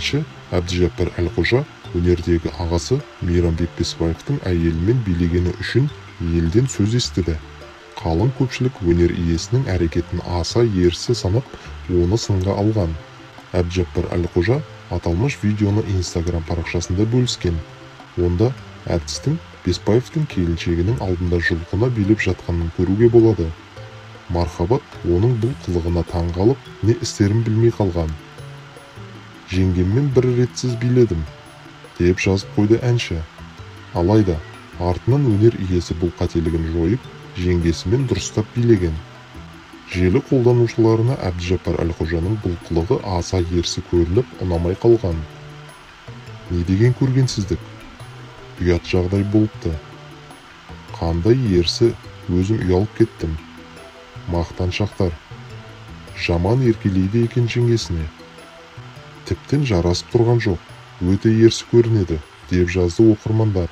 Әнші Әбдіжаппар Әлқожа өнердегі ағасы Мейрамбек Бесбаевтың әйелімен билегені үшін елден сөз естіді. Қалың көпшілік өнер иесінің әрекетін аса ерсі санап, оны сынға алған. Әбдіжаппар Әлқожа аталмыш видеоны Инстаграм парақшасында бөліскен. Онда әртістің Бесбаевтың келіншегінің алдында жұлқына билеп жатқанын көруге болады. Мархабат оның бұл қылығына таң қалып, не істерін білмей қалған. «Жеңгеммен бір ретсіз биледім», деп жазып қойды әнші. Алайда артынан өнер иесі бұл қателігін жойып, жеңгесімен дұрыстап билеген. Желі қолданушыларына Әбдіжаппар Әлқожаның бұл қылығы аса ерсі көрініп, ұнамай қалған. «Не деген көргенсіздік? Ұят жағдай болыпты. Қандай ерсі, өзім ұялып кеттім. Мақтаншақтар. Жаман еркелейді екен жеңгесіне. Тіптен жарасып тұрған жоқ, өте ерсі көрінеді», деп жазды оқырмандар.